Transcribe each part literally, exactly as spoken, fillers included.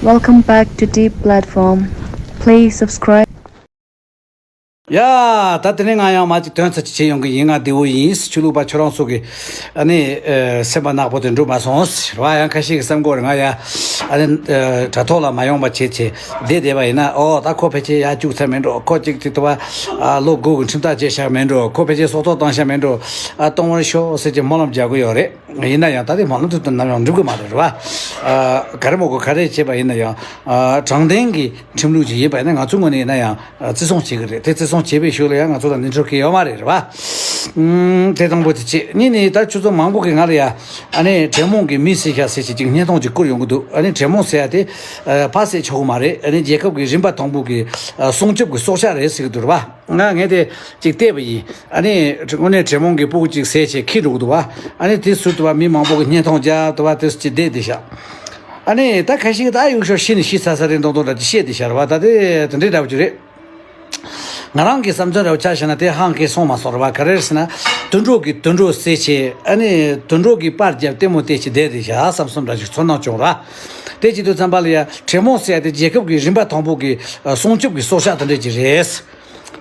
Welcome back to Deep Platform. Please subscribe. ཡ། ད་དེ་ནས་ང་ཡང་མ་ཅིག་དོན་ཚ་ཅིག་བྱེད་ཡོང་གི་ཡིན། ང་བདེ་བོ་ཡིན། ཆོས་ལུགས་པ་ཁྱོད་རང་ཚོ་གི་ཨ་ནི་ཨ་སེམས་པ་ནག་པོ་དེ་འགྲུབ་མ་སོང་ཟེར་བ། ཡང་ཁ་ཤས་ཀྱི་བསམ་གོ་རེད། ང་ཡ་ཨ་ནི་ཨ་དྲ་ཐོག་ལ་མ་ཡོང་པ་བྱེད་ཆེད་བསྡད་བསྡད་པ་ཡིན་ན། ཨོ་ད་ཁོ་ཕལ་ཆེར་ཡ་བཅུག་ཚར་མེད་འགྲོ། ཁོ་ཅིག་ཅིག་ཏུ་བ་ཨ་ལོ་དགུ་གི་ཁྲིམས་ཐག་བཅད་བཞག་མེད་འགྲོ། ཁོ་ཕལ་ཆེར་སྲོག་ཐོག་བཏང་བཞག་མེད་འགྲོ། ཨ་གཏོང་བར་ཤོག་ཟེར་གྱི་སྨོན་ལམ་རྒྱག་གི་ཡོད་རེད། ཡིན་ན་ཡང་ད་དེ་སྨོན་ལམ་དེ་ཚོ་ནམ་ཡང་འགྲུབ་གི་མ་རེད། རེད་བ། ཨ་ག་རེ་མོ་གོ་ག་རེ་བྱེད་པ་ཡིན་ན་ཡང་ཨ་དྲང་བདེན་གྱི་ཁྲིམས་ལུགས་ཅིག་ཡིན་པ་ཡིན་ན། ང་ཚོ་ངོས་ནས་ཡིན་ན་ཡང་ཨ་བརྩི་སྲུང་བྱེད་གི་རེད། དེ་བརྩི་སྲུང་བྱེད་པའི་ཤུགས་ལ་ཡང་ང་ཚོ་ལ་ནུས་ཤུགས་གང་ཡང་ཡོད་མ་རེད། རེད་བ། ཨུམ། དེ་དང་པོ་དེ་གཅིག། གཉིས་ནས་ད་ཁྱོད་ཚོ་མང་པོ་གིས་ང་ལ་ཡ་ཨ་ནི་དྲེད་མོང་གི་མི་བསད་ཤག་ཟེར་བྱས་ཅིག་བརྙན་ཐུང་ཅིག་བསྐུར་ཡོང་གི་འདུག་ཨ་ནི་དྲེད་མོང་ཟེར་ཡ་དེ་ཨ་ཕར་བསད་ཆོག་གི་མ་རེད། ཨ་ནི་རྒྱལ་ཁབ་ཀྱི་རིམ་པ་དང་པོ་གི་ཨ་སྲུང་སྐྱོབ་ཀྱི་སྲོག་ཆགས་རེད་ཟེར་གི་འདུག་རེད་བ། ང་ངས་དེ་ཅིག་བལྟས་པ་ཡིན། ཨ་ནི་དངོས་གནས་དྲེད་མོང་གི་སྤུ་གུ་ཅིག་བསད་བྱས་འཁྱེར་འགྲོ་གི་འདུག་བ། ཨ་ནི་དེ་ཟུར་དུ་བ་མི་མང་པོ་གིས་བརྙན་ཐུང་རྒྱབ་དུ་བ་དེ་ཟུར་ཅིག་བསྡད་བསྡད་ཤག་ཨ་ནི་ད་ཁ་ཤས་ད་ཨ་ཡུག་ཤོར་ཤི་ནི་ཤི་ཚར་ཚར་རེད་མདོག་མདོག་འདྲ་ཅིག་བཤད་བསྡད་ཤག་རེད་བ། ད་དེ་དེ་འདྲའི་འདྲ་བོ་ཅིག་རེད། ང་རང་གི་བསམ་ཚུལ་རེ་བ་ཆ་བཞག་ན་དེ་ཧང་སྐད་སོང་མ་སོང་རེད་བ། ག་རེ་རེད་ཟེར་ན། དུད་འགྲོ་གིས་དུད་འགྲོ་བསད་བྱས། ཨ་ནི་དུད་འགྲོ་གིས་པར་རྒྱབ་ལྟད་མོ་བལྟས་བྱས་བསྡད་བསྡད་ཤག་བསམ་བསམ་འདྲ་ཅིག་ཚོར་སྣང་བྱུང་རེད་བ། དེ་བྱེད་དུས་ཙམ་པ་ལ་ཡ་དྲེད་མོང་ཟེར་ཡ་དེ་རྒྱལ་ཁབ་ཀྱི་རིམ་པ་དང་པོ་གི་ཨ་སྲུང་སྐྱོབ་ཀྱི་སྲོག་ཆགས་དེ་འདྲ་ཅིག་རེད།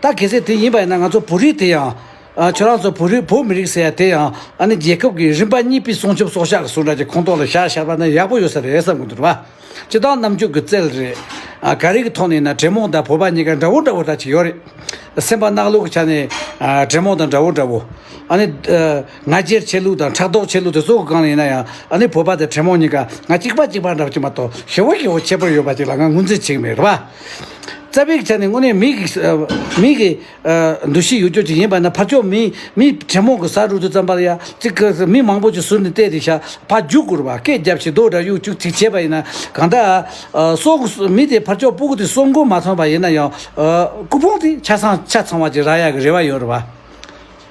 ད་གལ་སྲིད་དེ་ཡིན་པ་ཡིན་ན་ང་ཚོ་བོད་རིགས་དེ་ཡང་། ཨ་ཁྱོད་རང་ཚོ་བོད་རིགས་བོད་མི་རིགས་ཟེར་ཡ་དེ་ཡང་ཨ་ནི་རྒྱལ་ཁབ་ཀྱི་རིམ་པ་གཉིས་པའི་སྲུང་སྐྱོབ་སྲོག་ཆགས་ཀྱི་ཟུར་འདྲ་ཅིག་ཁོངས་གཏོགས་ལ་བཞག་བཞག་པ་ན་ཡག་པོ་ཡོད་ས་རེད་བསམ་གི་འདུག་རེད་བ། སྤྱིར་བཏང་རྣམ་དཔྱོད་ཀྱི་རྩལ་རེད། ཨ་ག་རེ་གི་ཐོག་ནས་ཡིན་ན་དྲེད་མོང་དང་བོད་པ་གཉིས་ཀ་འདྲ་བོ་འདྲ་བོ་འདྲ་ཅིག་ཡོད་རེད། སེམས་པ་གནག་ལུག་གི་ཆ་ནས་ཨ་དྲེད་མོང་དང་འདྲ་བོ་འདྲ་བོ། ཨ་ནི་ཨ་ང་རྒྱལ་ཆེ་ལུགས་དང་ཕྲག་དོག་ཆེ་ལུགས་དེ་ཚོ་གི་སྒང་ལ་ཡིན་ན་ཡང་། ཨ་ནི་བོད་པ་དང་དྲེད་མོང་གཉིས་ཀ་ང་གཅིག་པ་གཅིག་པ་འདྲ་བོ་ཅིག་མ་གཏོགས་ཞེ་བོ་ཞེ་བོ་ཁྱད་པར་ཡོད་པ་ཅིག་ལ་ང་ངོས་འཛིན་བྱེད་ཀྱི་མེད། རེད་བ། རྩ་བའི་ཆ་ནས་དངོས་གནས་མི་གི་ཨ་མི་གི་ཨ་འདུ་ཤེས་ཡོད་རྒྱུ་ཅིག་ཡིན་པ་ན། ཕར་ཕྱོགས་མི་མི་དྲེད་མོང་གི་ས་རུབ་དུས་ཙམ་པ་ལ་ཡ་ཅིག་གི་མི་མང་པོ་ཅིག་ཟུར་ནས་བལྟས་ཏེ་ཤ་ཕར་རྒྱུག་དགོས་རེད་བ། སྐད་རྒྱབ་བྱས་རྡོ་འདྲ་གཡུག་བཅུག་ཅིག་བྱས་པ་ཡིན་ན། གང་ལྟར་ཨ་སྲོག་མི་དེ་ཕར་ཕྱོགས་སྤུ་གུ་དེ་སྲོག་མགོ་མ་ཐོན་པ་ཡིན་ན་ཡང་། ཨ་སྐུ་ཕུང་དེ་ཆ་ཚང་ཆ་ཚང་བ་ཅིག་རག་ཡག་གི་རེ་བ་ཡོད་རེད་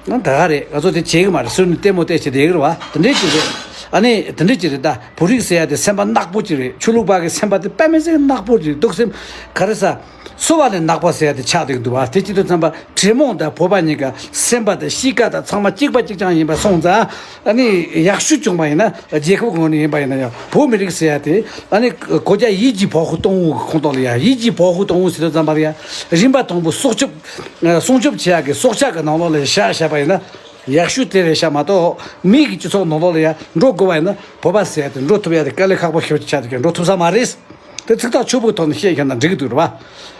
བ། ང་ད་ག་རེད། ང་ཚོ་དེ་བྱེད་གི་མ་རེད། ཟུར་ནས་ལྟད་མོ་བལྟས་བྱས་བསྡད་གི་རེད་བ། དེ་འདྲའི་ཅིག་རེད། ཨ་ནི་དེ་འདྲའི་ཅིག་རེད། ད་བོད་རིགས་ཟེར་ཡ་དེ་སེམས་པ་ནག་པོ་ཅིག་རེད། ཆོས་ལུགས་པ་གི་སེམས་པ་དེ་དཔེ་མི་སྲིད་ནག་པོ་ཅིག་རེད། སྡུག་སེམས་ག་རེ་ཟ། གསོ་བ་ལས་ནག་པ་ཟེར་ཡ་དེ་ཆགས་བསྡད་གི་འདུག་བ། དེ་བྱེད་དུས་ཙམ་པ་དྲེད་མོང་དང་བོད་པ་གཉིས་ཀ་སེམས་པ་དང་གཤིས་ཀ་དང་ཚང་མ་གཅིག་པ་གཅིག་རྐྱང་ཡིན་པ་སོང་ཙང་། ཨ་ནི་ཡག་ཤོས་བྱུང་བ་ཡིན་ན། རྒྱལ་ཁབ་ངོས་ནས་ཡིན་པ་ཡིན་ན་ཡང་བོད་མི་རིགས་ཟེར་ཡ་དེ་ཨ་ནི་གོ་རྒྱ་ཡིད་ཀྱི་བོགས་ཁུ་གཏོང་བོ་གི་ཁོངས་གཏོགས་ལ་ཡ། ཡིད་ཀྱི་བོགས་ཁུ་གཏོང་བོ་ཟེར་དུས་ཙམ་པ་ལ་ཡ་རིམ་པ་དང་པོ་སྲོག་སྐྱོབ་སྲུང་སྐྱོབ་བྱེད་ཡག་གི་སྲོག་ཆགས་ཀྱི་ནང་ལོགས་ལ་བཞག་བཞག་པ་ཡིན་ན་ཡག་ཤོས་དེ་རེད་ཤག་མ་གཏོགས། མི་གི་སྤྱི་ཚོགས་ནང་ལོགས་ལ་ཡ་འགྲོ་དགོས་པ་ཡིན་ན། བོད་པ་ཟེར་ཡ་དེ་འགྲོ་ཐུབ་ཡ་དེ་དཀའ་ལས་ཁག་པོ་ཞེ་པོ་ཅིག་ཆགས་འདུག་ཀྱང་འགྲོ་ཐུབ་ས་མ་རེད། དེ་ཚིག་ཐག་ཆོད་པོའི་ཐོག་ནས་བཤད་ཤེས་ན་འགྲིག་གི་འདུག་རེད་བ།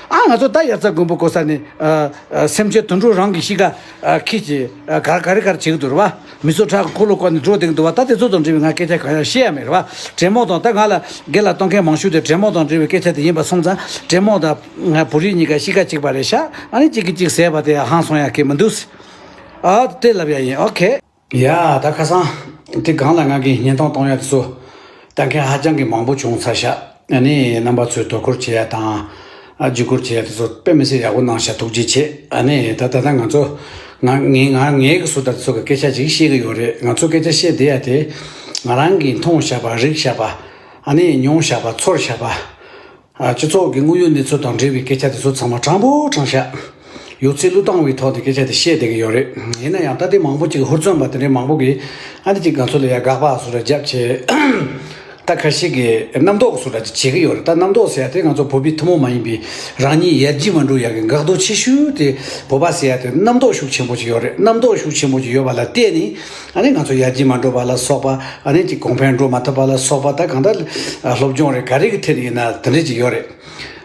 ཨ་ང་ཚོ་ད་དབྱར་རྩྭ་དགུན་འབུ་བརྐོ་ས་ནས་ཨ་ཨ་སེམས་ཅན་དུད་འགྲོ་རང་གི་གཤིས་ཀ་ཨ་ཁྱེར་གྱིས་ཨ་ག་ག་རེ་ག་རེ་བྱེད་ཀྱི་འདུག་རེད་བ། མི་ཚོ་ཁྲག་གི་འཁོར་ལོ་བསྐོར་ནས་འགྲོ་བསྡད་ཀྱི་འདུག་བ། ད་དེ་ཚོ་དང་འབྲེལ་བའི་ང་སྐད་ཆ་གང་ཡང་བཤད་ཡ་མེད་རེད་བ། དྲེད་མོང་དང་། ད་ང་ལ་སྒེར་ལ་གཏོང་མཁན་མང་ཤོས་དེ་དྲེད་མོང་དང་འབྲེལ་བའི་སྐད་ཆ་དེ་ཡིན་པ་སོང་ཙང་། དྲེད་མོང་དང་ང་བོད་རིགས་གཉིས་ཀ་གཤིས་ཀ་གཅིག་པ་རེད་ཤག་ཨ་ནི་གཅིག་གིས་གཅིག་བཟས་པ་དེ་ཧང་སང་ཡ་གི་མི་འདུག་ཨ་དེ་ལབ་ཡ་ཡིན། ཨོ་ཁེ། ཡ། ད་ཁ་སང་དེ་སྒང་ལ་ང་གིས་བརྙན་ཐུང་གཏོང་ཡ་དེ་ཚོ་ལྟ་མཁན་ཧ་ཅང་གི་མང་པོ་བྱུང་ཚར་ཤག་ཨ་ནི་རྣམ་པ་ཚོས་དོ་ཁུར་བྱེད་ཡ་དང་། ཨ་བརྒྱུད་སྐུར་བྱེད་ཡ་དེ་ཚོ་དཔེ་མི་སྲིད་ཡག་པོ་གནང་ཤག་ཐུགས་རྗེ་ཆེ། ཨ་ནི་ད་ད་ལྟ་ང་ཚོ་ང་ངའི་ང་ངའི་གི་སུ་ད་དེ་ཚོ་གི་སྐད་ཆ་ཅིག་བཤད་གི་ཡོད་རེད། ང་ཚོ་སྐད་ཆ་བཤད་བསྡད་ཡ་དེ་ང་རང་གིས་མཐོང་བཞག་པ། རིག་བཞག་པ། ཨ་ནི་མྱོང་བཞག་པ། ཚོར་བཞག་པ། ཨ་སྤྱི་ཚོགས་ཀྱི་དངོས་ཡོད་གནས་ཚུལ་དང་འབྲེལ་བའི་སྐད་ཆ་དེ་ཚོ་ཚང་མ་དྲང་པོ་དྲང་བཞག་ཡོད་ཚད་བློས་བཏང་བའི་ཐོག་ནས་སྐད་ཆ་དེ་བཤད་བསྡད་ཀྱི་ཡོད་རེད། ཡིན་ན་ཡང་ད་ལྟའི་མང་པོ་ཅིག་ཧུར་བརྩོན་པ་དེ་འདྲའི་མང་པོ་གིས་ཨ་ནི་ཅིག་ང་ཚོ་ལ་ཡ་དགག་པ་བཟོ་འདྲ་རྒྱབ་བྱས། ད་ཁ་ཤས་ཀྱིས་རྣམ་རྟོག་བཟོ་འདྲ་ཅིག་བྱེད་ཀྱི་ཡོད་རེད། ད་རྣམ་རྟོག་ཟེར་ཡ་དེ་ང་ཚོ་བོད་པའི་ཐུན་མོང་མ་ཡིན་པའི་རང་ཉིད་ཡར་རྒྱས་མ་འགྲོ་ཡ་གི་འགག་རྡོ་ཆེ་ཤོས་དེ་བོད་པ་ཟེར་ཡ་དེ་རྣམ་རྟོག་ཤུགས་ཆེན་པོ་ཅིག་ཡོད་རེད། རྣམ་རྟོག་ཤུགས་ཆེན་པོ་ཅིག་ཡོད་པ་ལ་བརྟེན་ནས། ཨ་ནི་ང་ཚོ་ཡར་རྒྱས་མ་འགྲོ་བ་ལ་སོགས་པ། ཨ་ནི་ཅིག་གོང་འཕེལ་འགྲོ་མ་ཐུབ་པ་ལ་སོགས་པ། ད་གང་ལྟར་ཨ་སློབ་སྦྱོང་རེད། ག་རེ་གི་ཐད་ནས་ཡིན་ན་དེ་འདྲས་ཅིག་ཡོད་རེད།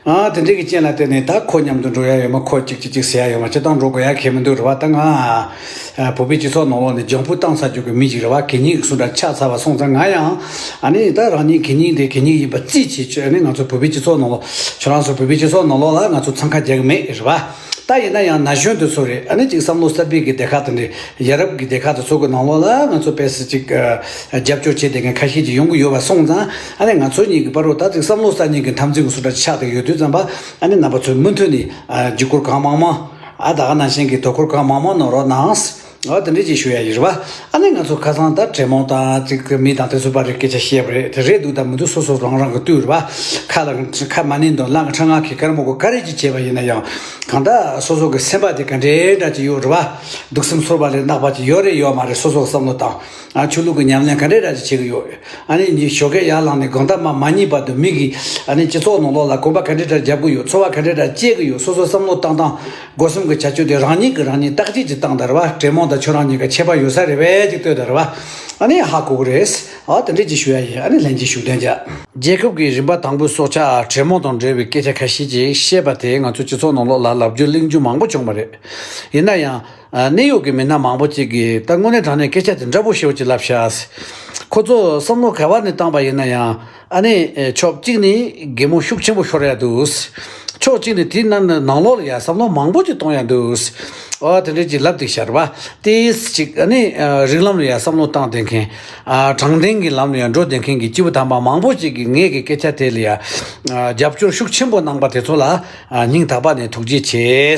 ཨ་དེ་འདྲས་ཀྱི་རྐྱེན་ལ་བརྟེན་ནས་ད་ཁོ་མཉམ་དུ་འགྲོ་ཡ་ཡོད་མ། ཁོ་ཅིག་ཅིག་ཅིག་ཟེར་ཡ་ཡོད་མ། སྤྱིར་བཏང་འགྲོ་དགོས་ཡ་གལ་མི་འདུག་རེད་བ། ད་ང་ཨ་བོད་པའི་སྤྱི་ཚོགས་ནང་ལོགས་ནས་ལྗང་བུ་བཏང་ཚར་རྒྱུ་གི་མི་ཅིག་རེད་བ། གད་སྙིགས་སུ་འདྲ་ཆགས་ཚར་བ་སོང་ཙང་། ང་ཡང་ཨ་ནི་ད་རང་ཉིད་གད་སྙིགས་དེ་གད་སྙིགས་ཡིན་པ་རྩིས་བྱེད་ཆོག་ཨ་ནི་ང་ཚོ་བོད་པའི་སྤྱི་ཚོགས་ནང་ལོགས། ཁྱོད་རང་ཚོ་བོད་པའི་སྤྱི་ཚོགས་ནང་ལོགས་ལ་ང་ཚོ་འཚང་ཁ་རྒྱག་གི་མེད་རེད་བ། ད་ཡིན་ན་ཡང་ན་གཞོན་དེ་ཚོ་རེད། ཨ་ནི་ཅིག་བསམ་བློ་གསར་པའི་གི་སྡེ་ཁག་དེ་འདྲའི་ཡ་རབས་ཀྱི་སྡེ་ཁག་དེ་ཚོ་གི་ནང་ལོགས་ལ་ང་ཚོ་དཔེ་སྲིད་ཅིག་ཨ་རྒྱབ་སྐྱོར་བྱེད་བསྡད་མཁན་ཁ་ཤས་ཅིག་ཡོང་གི་ཡོད་པ་སོང་ཙང་། ཨ་ནི་ང་ཚོ་གཉིས་ཀྱི་བར་དུ་ད་ཅིག་བསམ་བློ་གསར་རྙིང་གི་འཐབ་འཛིང་གི་སུ་འདྲ་ཆགས་བསྡད་ཡོད་དུས་ཙམ་པ། ཨ་ནི་རྣམ་པ་ཚོས་མུ་མཐུད་ནས་ཨ་བརྒྱུད་སྐུར་གང་མང་མང་། ཨ་ད་ག་ནང་བཞིན་གྱི་དོ་ཁུར་གང་མང་མང་གནང་རོགས་གནང་། ཨ་དེ་འདྲས་ཅིག་ཞུ་ཡ་ཡིན་རེད་བ། ཨ་ནི་ང་ཚོ་ཁ་སང་ད་དྲེད་མོང་དང་ཅིག་མི་དང་དེ་ཚོ་བར་རེ་སྐད་ཆ་བཤད་པ་རེད། དེ་རེད་འདུག་ད་མི་འདུག་སོ་སོ་རང་རང་གི་ལྟོས་རེད་བ། ཁ་ལ་ཁ་མ་ནི་འདོན་ལ་ང་ཁྲ་ང་གི་ཀར་མོ་གོ་ག་རེ་ཅིག་བྱས་པ་ཡིན་ན་ཡང་། གང་ལྟར་སོ་སོ་གི་སེམས་པ་དེ་ག་འདྲས་འདྲ་ཅིག་ཡོད་རེད་བ། སྡུག་སེམས་ཚོར་བ་ལས་ནག་པ་ཅིག་ཡོད་རེད་ཡོད་མ་རེད། སོ་སོ་གི་བསམ་བློ་དང་། ཨ་ཆོས་ལུགས་ཀྱི་ཉམས་ལེན་ག་འདྲས་འདྲ་ཅིག་བྱེད་ཀྱི་ཡོད། ཨ་ནི་ཉི་ཞོགས་ཀས་ཡར་ལངས་ནས་དགོང་དག་མ་མ་གཉིད་བར་དུ་མི་གིས་ཨ་ནི་སྤྱི་ཚོགས་ནང་ལོགས་ལ་གོམ་པ་ག་འདྲས་འདྲ་རྒྱབ་ཀྱི་ཡོད། ཚོར་བ་ག་འདྲས་འདྲ་སྐྱེ་གི་ཡོད། སོ་སོ་བསམ་བློ་བཏང་སྟངས། སྒོ་གསུམ་གྱི་བྱ་སྤྱོད་དེ་རང་ཉིད་ཀྱིས་རང་ཉིད་བརྟག་དཔྱད་ཅིག་བཏང་དང་རེད་བ། དྲེད་མོང་དང་ཁྱོད་རང་གཉིས་ཀ་ཁྱད་པར་ཡོད་ས་རེད་པས་ཅིག་ལྟོས་དང་རེད་བ། ཨ་ནི་ཧ་གོ་གི་རེད། ཨ་དེ་འདྲས་ཅིག་ཞུ་ཡ་ཡིན། ཨ་ནི་ལན་གཅིག་ཞུ་དོན་བྱ། རྒྱལ་ཁབ་ཀྱི་རིམ་པ་དང་པོའི་སྲོག་ཆགས་དྲེད་མོང་དང་འབྲེལ་བའི་སྐད་ཆ་ཁ་ཤས་ཅིག་བཤད་པ་དེ་ང་ཚོ་སྤྱི་ཚོགས་ནང་ལོགས་ལ་ལབ་རྒྱུ་གླེང་རྒྱུ་མང་པོ་བྱུང་བ་རེད། ཡིན་ན་ཡང་། ཨ་གནད་ཡོད་ཀྱི་མི་སྣ་མང་པོ་ཅིག་གིས་ད་དངོས་གནས་དྲང་གནས་སྐད་ཆ་དེ་འདྲ་པོ་ཞེ་པོ་ཅིག་ལབ་ཤག་ཁོ་ཚོ་བསམ་བློ་ག་བ་ནས་བཏང་པ་ཡིན་ན་ཡང་། ཨ་ནི་ཕྱོགས་གཅིག་ནས་གད་མོ་ཤུགས་ཆེན་པོ་ཤོར་ཡ་འདུག་ཕྱོགས་གཅིག་ནས་དེའི་ནང་ནང་ལོགས་ལ་ཡ་བསམ་བློ་མང་པོ་ཅིག་གཏོང་ཡ་འདུག་ཨོ་དེ་འདྲས་ཅིག་ལབ་འདུག་ཤར་བ། ཏིས་ཅིག་ཨ་ནི་རིགས་ལམ་ལ་ཡ་བསམ་བློ་བཏང་བསྡད་མཁན། དྲང་བདེན་གྱི་ལམ་ལ་ཡ་འགྲོ་བསྡད་མཁན་གྱི་སྐྱེས་བུ་དམ་པ་མང་པོ་ཅིག་གིས་ངེད་ཀྱི་སྐད་ཆ་དེ་ལ་ཡ་རྒྱབ་སྐྱོར་ཤུགས་ཆེན་པོ་གནང་པ་དེ་ཚོ་ལ་སྙིང་ཐག་པ་ནས་ཐུགས་རྗེ་ཆེ།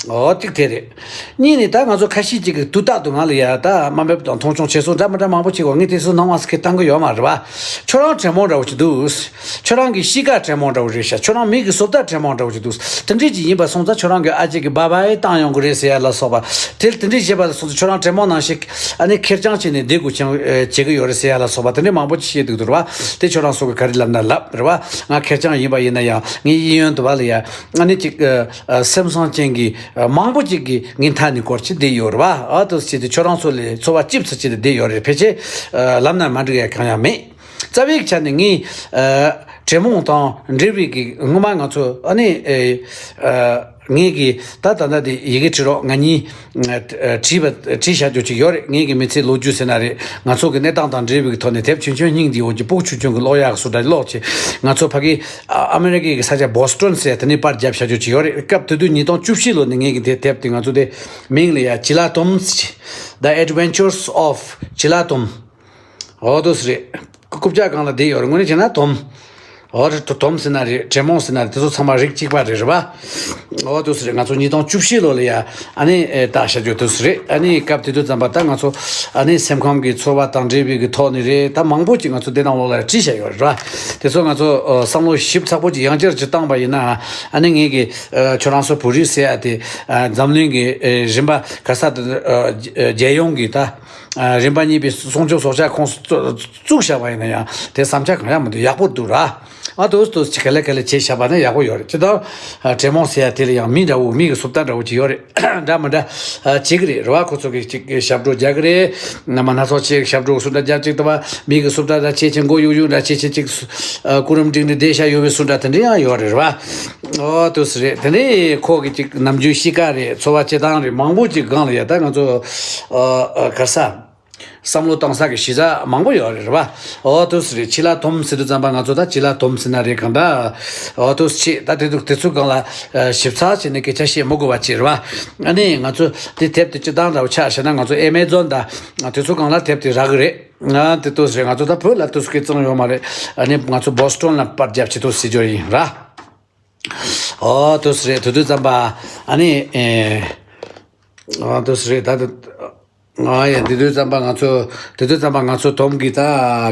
ཨོ་གཅིག་དེ་རེད། གཉིས་ནས་ད་ང་ཚོ་ཁ་ཤས་ཅིག་གིས་དུས་རྟག་ཏུ་ང་ལ་ཡ་ད་དམའ་འབེབས་དང་མཐོང་ཆུང་བྱེད་སོང་འདྲ་མི་འདྲ་མང་པོ་བྱེད་གོ། ངས་དེ་ཚོ་སྣང་བ་སྐྱེ་བཏང་གི་ཡོད་མ་རེད་བ། ཁྱོད་རང་དྲེད་མོང་འདྲ་བོ་ཅིག་འདུག་ཁྱོད་རང་གི་གཤིས་ཀ་དྲེད་མོང་འདྲ་བོ་རེད་ཤག་ཁྱོད་རང་མིག་གི་སོ་ལྟ་དྲེད་མོང་འདྲ་བོ་ཅིག་འདུག་དེ་འདྲས་ཅིག་ཡིན་པ་སོང་ཙང་ཁྱོད་རང་གི་ཨ་ཅེ་གི་བྷ་བྷའི་བཏང་ཡོང་གི་རེད་ཟེར་ཡ་ལ་སོགས་པ། དེ་དེ་འདྲས་བྱས་པ་ལ་སོང་ཙང་ཁྱོད་རང་དྲེད་མོང་ནང་བཞིན་ཨ་ནི་ཁེར་རྐྱང་བྱས་ནས་བསྡད་དགོས་ཀྱང་བྱེད་ཀྱི་ཡོད་རེད་ཟེར་ཡ་ལ་སོགས་པ་དེ་འདྲས་མང་པོ་ཅིག་བཤད་འདུག་འདུག་རེད་བ། དེ་ཁྱོད་རང་ཚོ་གི་ག་རེ་ལབ་ན་ལབ་རེད་བ། ང་ཁེར་རྐྱང་ཡིན་པ་ཡིན་ན་ཡང་ངའི་གཡས་གཡོན་དུ་བ་ལ་ཡ་ཨ་ནི་ཅིག་སེམས་བཟང་ཅན་གྱི་མང་པོ་ཅིག་གིས་ངའི་མཐའ་ནས་སྐོར་ཅིག་བསྡད་ཡོད་རེད་བ། ཨ་ཏོ་ཟེར་དེ་ཁྱོད་རང་ཚོ་ལས་འཚོ་བ་སྐྱིད་པོ་ཅིག་ཏུ་བསྡད་ཡོད་རེད། ཕལ་ཆེར་ལབ་ན་མ་འགྲིག་ཡ་གང་ཡང་མེད། རྩ་བའི་ཆ་ནས་ངས་དྲེད་མོང་དང་འབྲེལ་བའི་གི་སྔོན་མ་ང་ཚོ་ཨ་ནི་ངས་གི་ད་ད་ལྟ་དེ་ཡི་གེ་བྲིས་རོགས་ང་གཉིས་བྲིས་པ་བྲིས་བཞག་རྒྱུ་ཅིག་ཡོད་རེད། ངས་གི་མི་ཚེའི་ལོ་རྒྱུས་ཟེར་ན་རེད། ང་ཚོ་གི་གནས་སྟངས་དང་འབྲེལ་བའི་གི་ཐོག་ནས་དེབ་ཆུང་ཆུང་སྙིང་རྗེ་འོ་ཅིག་སྤུ་གུ་ཆུང་ཆུང་གི་ཀློག་ཡག་སུ་འདྲ་ཀློག་ཅིག་ང་ཚོ་ཕ་གི་ཨ་མེ་རི་ཀའི་གི་ས་ཆ་བོ་སི་ཊོན་ཟེར་དེ་ནས་པར་བརྒྱབ་བཞག་རྒྱུ་ཅིག་ཡོད་རེད། སྐབས་དེ་དུས་ཉིས་སྟོང་བཅུ་བཞི་ལོ་ནས་ངས་གི་དེ་དེབ་དེ་ང་ཚོ་དེ་མིང་ལ་ཡ་ཅི་ལ་ཏོམ་ཟེར། The Adventures of Chila Tom། འོ་དོ་སི་རེད། རྐུབ་བཀྱག་སྒང་ལ་བསྡད་ཡོད་རེད། དངོས་གནས་བྱས་ན་དོམ། འོ་རེད་དོ་དོམ་ཟེར་ན་རེད། དྲེད་མོང་ཟེར་ན་རེད། དེ་ཚོ་ཚང་མ་རིགས་གཅིག་པ་རེད་རེད་བ། འོ་དོ་སི་རེད། ང་ཚོ་ཉིས་སྟོང་བཅུ་བཞི་ལོ་ལ་ཡ་ཨ་ནི་ཨེ་ད་བྱ་རྒྱུ་དོ་སི་རེད། ཨ་ནི་སྐབས་དེ་དུས་ཙམ་པ་ད་ང་ཚོ་ཨ་ནི་སེམས་ཁམས་ཀྱི་ཚོར་བ་དང་འབྲེལ་བའི་གི་ཐོག་ནས་རེད། ད་མང་པོ་ཅིག་ང་ཚོ་འདི་ནང་ལོགས་ལ་བྲིས་བཞག་ཡོད་རེད་བ། དེ་ཚོ་ང་ཚོ་ཨོ་བསམ་བློ་ཞིབ་ཚགས་པོ་ཅིག་ཡང་བསྐྱར་ཅིག་བཏང་པ་ཡིན་ན་ཨ་ནི་ངེད་ཀྱི་ཨ་ཁྱོད་རང་ཚོ་བོད་རིགས་ཟེར་ཡ་དེ་ཨ་འཛམ་གླིང་གི་ཨེ་རིམ་པ་ག་ས་དེ་ཨ་རྒྱལ་ཡོངས་ཀྱི་ད། རིམ་པ་གཉིས་པའི་སྲུང་སྐྱོབ་སྲོག་ཆགས་ཁོངས་སུ་བཙུགས་བཞག་པ་ཡིན་ན་ཡང་དེ་བསམ་འཆར་གང་ཡང་མི་འདུག་ཡག་པོ་འདུག་ར། ཨ་དོ་དོ་ཅི་ག་ལེ་ག་ལེ་བྱས་བཞག་པ་ན་ཡག་པོ་ཡོད་རེད། ཅི་ལྟར་དྲེད་མོང་ཟེར་ཡ་དེ་ལ་ཡང་མི་འདྲ་བོ་མི་གི་སུབ་རྟ་འདྲ་བོ་ཅིག་ཡོད་རེད། འདྲ་མི་འདྲ་བྱེད་གི་རེད་ར་བ། ཁོ་ཚོ་གི་ཅིག་ཞབས་བྲོ་རྒྱག་གི་རེད། ན་མ་སྣ་ཚོགས་ཆེ་ཞབས་བྲོ་སུབ་རྟ་རྒྱག་ཅིག་ལྟ་བ་མི་གི་སུབ་རྟ་ར་ཆེ་ཆེ་མགོ་གཡུག་གཡུག་འདྲ་ཆེ་ཆེ་ཅིག་སྐུ་རིམ་བསྒྲིགས་ནས་བསྡད་བཞག་ཡོད་པའི་སུབ་རྟ་དེ་འདྲ་ཡང་ཡོད་རེད་ར་བ། ཨོ་དུ་སི་རེད། དེ་ནས་ཁོ་གི་ཅིག་ནམ་རྒྱུན་གཤིས་ཀ་རེད། འཚོ་བ་སྐྱེལ་སྟངས་རེད། མང་པོ་ཅིག་སྒང་ལ་ཡ་ད་ང་ཚོ་ཨ་ཨ་ག་ས་བསམ་བློ་གཏོང་ས་གི་གཞི་རྩ་མང་པོ་ཡོད་རེད་རེད་བ། ཨོ་དུ་སི་རེད། ཅི་ལ་དོམ་ཟེར་དུས་ཙམ་པ་ང་ཚོ་ད་ཅི་ལ་དོམ་ཟེར་ན་རེད་གང་ད། ཨོ་དུ་སི་ཆེ་ད་དེ་དུ་དེ་ཚོ་སྒང་ལ་ཨ་ཞིབ་ཚགས་བྱས་ནས་སྐད་ཆ་བཤད་མི་དགོས་པ་ཅིག་རེད་བ། ཨ་ནི་ང་ཚོ་དེ་དེབ་དེ་སྤྱི་བཏང་འདྲ་བོ་ཆ་བཞག་ན་ང་ཚོ་ཨེ་མེ་ཛོན་ད་དེ་ཚོ་སྒང་ལ་དེབ་དེ་རག་གི་རེད། ང་དེ་དུ་སི་རེད། ང་ཚོ་ད་བོད་ལ་དུ་སི་སྐད་གཙང་ཡོད་མ་རེད། ཨ་ནི་ང་ཚོ་བོ་སི་ཊོན་ལ་པར་རྒྱབ་བྱེད་དུ་སི་ཇོ་ཡིན་ར། ཨོ་དུ་སི་རེད། དུ་དུ་ཙམ་པ་ཨ་ནི་ཨེ་ཨོ་དུ་སི་རེད། ད་དུ་ང་ཡ་དུ་དུ་ཙམ་པ་ང་ཚོ་དུ་དུ་ཙམ་པ་ང་ཚོ་དོམ་གི་ད་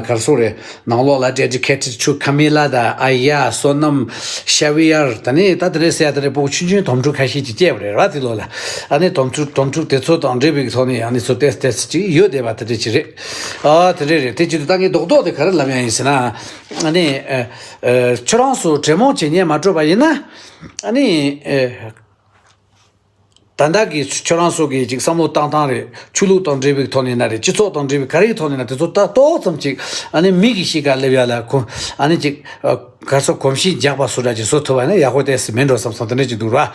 གར་སོ་རེད། ནང་ལོགས་ལ་dedicated to Camila ད་ཨ་ཡ་བསོད་ནམས་ཤ་བི་ཡར་ད་ནི་ད་དེ་རེད་ཟེར་ཡ་དེ་རེད། སྤུ་གུ་ཆུང་ཆུང་དོམ་ཕྲུག་ཁ་ཤས་ཀྱིས་སྐྱེས་པ་རེད་ར་དེ་ལོ་ལ། ཨ་ནི་དོམ་ཕྲུག་དོམ་ཕྲུག་དེ་ཚོ་དང་འབྲེལ་བའི་ཐོག་ནས་ཨ་ནི་ཚོ་ཏེས་ཏེས་ཅིག་ཡོད་བསྡད་པ་དེ་འདྲ་ཅིག་རེད། ཨ་དེ་འདྲ་རེད། དེ་ཅིག་ཏུ་ད་ངས་རྡོག་རྡོག་དེ་ག་རེ་ལབ་ཡ་ཡིན་ཟེར་ན། ཨ་ནི་ཨ་ཨ་ཁྱོད་རང་ཚོ་དྲེད་མོང་བྱེད་ཉན་མ་སྤྲོད་པ་ཡིན་ན། ཨ་ནི་ཨ་ད་ལྟ་གི་ཁྱོད་རང་ཚོ་གི་ཅིག་བསམ་བློ་བཏང་སྟངས་རེད། ཆོས་ལུགས་དང་འབྲེལ་བའི་ཐོག་ནས་ན་རེད། སྤྱི་ཚོགས་དང་འབྲེལ་བའི་ག་རེའི་ཐོག་ནས་ན་དེ་ཚོ་ད་ཏོག་ཙམ་ཅིག་ཨ་ནི་མི་གི་གཤིས་ཀ་སླེབས་ཡ་ལ་ཁོ་ཨ་ནི་ཅིག་ཨ་ག་ཚོད་གོམས་གཤིས་རྒྱག་པ་སུ་འདྲ་ཅིག་བཟོ་ཐུབ་པ་ན་ཡག་པོ་ཏོག་ཙམ་མེད་འགྲོ་བསམ་སོང་། དེ་འདྲ་ཅིག་འདུག་ར།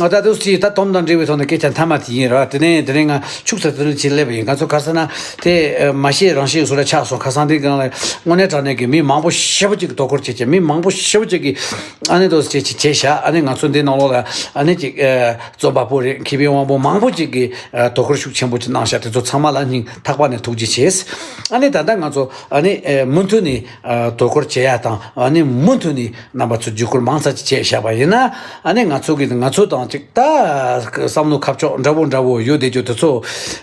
ཨ་ད་དུས་ཅིག་ད་དོམ་དང་འབྲེལ་བའི་ཐོག་ནས་སྐད་ཆ་མཐའ་མ་དེ་ཡིན་ར། དེ་ནས་དེ་ནས་ང་ཕྱུགས་ས་དེ་ནས་ཅིག་སླེབས་ཡིན། ང་ཚོ་ཁ་སང་ན་དེ་མ་ཤེས་རང་ཤེས་སུ་ར་ཆགས་སོང་། ཁ་སང་དེ་སྒང་ལ་དངོས་གནས་དྲང་གནས་ཀྱི་མི་མང་པོ་ཞེ་པོ་ཅིག་གི་དོ་ཁུར་བྱེད་ཀྱི་མི་མང་པོ་ཞེ་པོ་ཅིག་གི་ཨ་ནི་དོ་ཅིག་ཅིག་བྱས་ཤག་ཨ་ནི་ང་ཚོ་འདི་ནང་ལོགས་ལ་ཨ་ནི་ཅིག་རྩོམ་པ་པོ་རེད། མཁས་པའི་དབང་པོ་མང་པོ་ཅིག་གིས་ཨ་དོ་ཁུར་ཤུགས་ཆེན་པོ་ཅིག་གནང་བཞག་དེ་ཚོ་ཚང་མ་ལ་སྙིང་ཐག་པ་ནས་ཐུགས་རྗེ་ཆེ། ཨ་ནི་ད་ལྟ་ང་ཚོ་ཨ་ནི་ཨེ་མུ་མཐུད་ནས་ཨ་དོ་ཁུར་བྱེད་ཡ་དང་ཨ་ནི་མུ་མཐུད་ནས་རྣམ་པ་ཚོ་བརྒྱུད་སྐུར་མང་ཙམ་ཅིག་བྱས་བཞག་པ་ཡིན་ན། ཨ་ནི་ང་ཚོ་གི་ང་ཚོ་དང་ཅིག་ད་བསམ་བློ་ཁ་ཕྱོགས་འདྲ་བོ་འདྲ་བོ་ཡོད་བསྡད་རྒྱུ་དེ་ཚོ་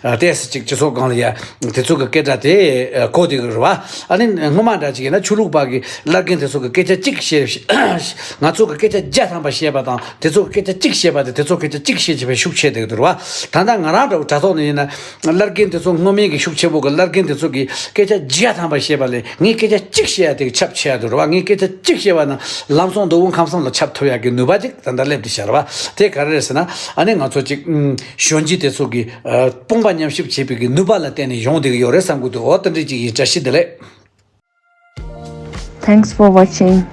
ཨ་ཏོག་ཙམ་ཅིག་སྤྱི་ཚོགས་སྒང་ལ་ཡ་དེ་ཚོ་གི་སྐད་སྒྲ་དེ་ཨ་གོ་བསྡད་གི་རེད་བ། ཨ་ནི་སྔོན་མ་འདྲ་ཅིག་ཡིན་ན་ཆོས་ལུགས་པ་གི་བླ་རྒན་དེ་ཚོ་གི་སྐད་ཆ་གཅིག་བཤད། ང་ཚོ་གི་སྐད་ཆ་བརྒྱ་ཐམ་པ་བཤད་པ་དང་དེ་ཚོ་གི་སྐད་ཆ་གཅིག་བཤད་པ་དེ་དེ་ཚོ་སྐད་ཆ་གཅིག་བཤད་བྱས་པའི་ཤུགས་ཆེ་བསྡད་གི་འདུག་རེད་བ། ད་ལྟ་ང་རང་འདྲ་བོ་དྲ་ཐོག་ནས་ཡིན་ན་བླ་རྒན་དེ་ཚོ་སྔོན་མའི་གི་ཤུགས་ཆེན་པོ་གི་བླ་རྒན་དེ་ཚོ་གི་སྐད་ཆ་བརྒྱ་ཐམ་པ་བཤད་པ་ལས་ངས་སྐད་ཆ་གཅིག་བཤད་ཡ་དེ་གི་ཁྱབ་ཆེ་ཡ་འདུག་རེད་བ། ངས་སྐད་ཆ་གཅིག་བཤད་པ་ན་ལམ་སང་མདོ་དབུས་ཁམས་གསུམ་ལ་ཁྱབ་ཐུབ་ཡ་གི་ནུས་པ་ཅིག་ད་ལྟ་སླེབས་བསྡད་བཞག་རེད་བ། དེ་ག་རེ་རེད་ཟེར་ན་ཨ་ནི་ང་ཚོ་ཅིག་ཨུམ་གཞོན་སྐྱེས་དེ་ཚོ་གི་ཨ་དཔུང་པ་མཉམ་གཤིབ་བྱེད་པའི་གི་ནུས་པ་ལ་བརྟེན་ནས་ཡོང་བསྡད་གི་ཡོད་རེད་བསམ་གི་འདུག་འོ་དེ་འདྲ་ཅིག་ཡིན། བཀྲ་ཤིས་བདེ་ལེགས། Thanks for watching.